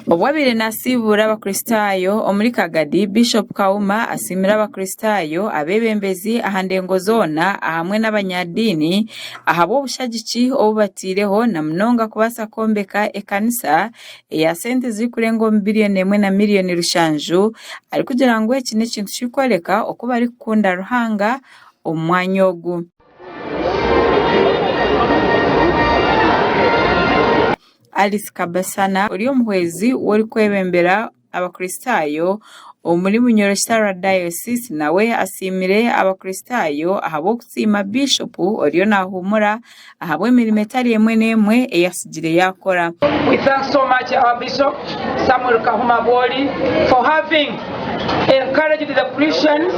Obu abaire nasiibuura Abakristaayo omuri Kagadi, Bishop Kauma asiimire Abakristaayo, abeebembezi aha ndengo zoona ahamwe n'abanyadiini ahabw'obushagiki obu bataireho na munonga kubaasa kwombeka ekanisa eya sente zirikurenga omu biriyoni emwe na miriyoni rushanju arikugira ngu eki n'ekintu kirikworeka oku barikukunda Ruhanga omu mwanya ogu. Alice Kabasana ori omuhwezi w'orikwebembera Abakristaayo omuri Bunyoro Kitara Diocese nawe asiimire Abakristaayo ahabw'okusiima Biishopu oriyo nahuumura ahabw'emirimo etari emwe n'emwe ei atsigire yaakora. We thank so much our Bishop Samuel Kahuma Bwoli for having encouraged the Christians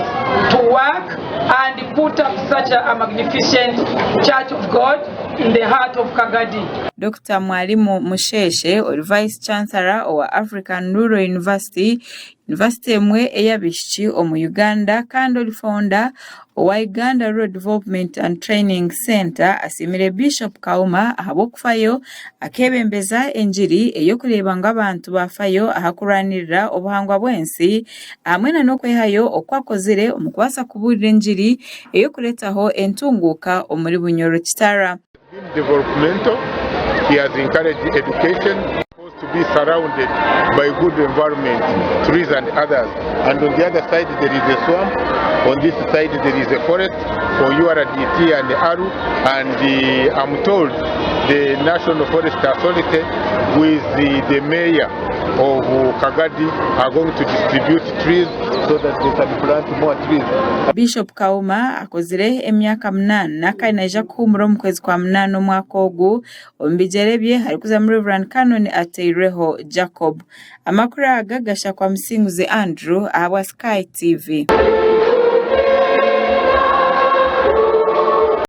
to work and put up such a magnificent church of God in the heart of Kagadi. Dokita Mwalimu Musheshe ori Vice Chancellor owa African Rural University, yunivasite emwe ey'abaishiki omu Uganda kandi ori founder owa Uganda Rural Development and Training Centre asiimire Bishop Kauma ahabw'okufayo akeebembeza engiri ey'okureeba ngu abantu baafayo aha kurwanirira obuhangwa bw'ensi hamwe na n'okwehayo oku akozire omu kubaasa kubuurira engiri ey'okureetaho entunguuka omuri Bunyoro Kitara. Been developmental, he has encouraged education to be surrounded by good environment, trees and others. And on the other side there is a swamp, on this side there is a forest for URDT and ARU and uh, I'm told the National Forest Authority with the, the mayor of Kagadi are going to distribute trees so that they can plant more trees. Bishop Kauma akozire emyaka munaana kandi naija kuhuumura omu kwezi kwa munaana omwaka ogu. Omu bigyere bye harikuzamu Rev Canon Ateireho Jacob. Amakuru aga gashakwa Musinguzi Andrew ahabwa Sky TV.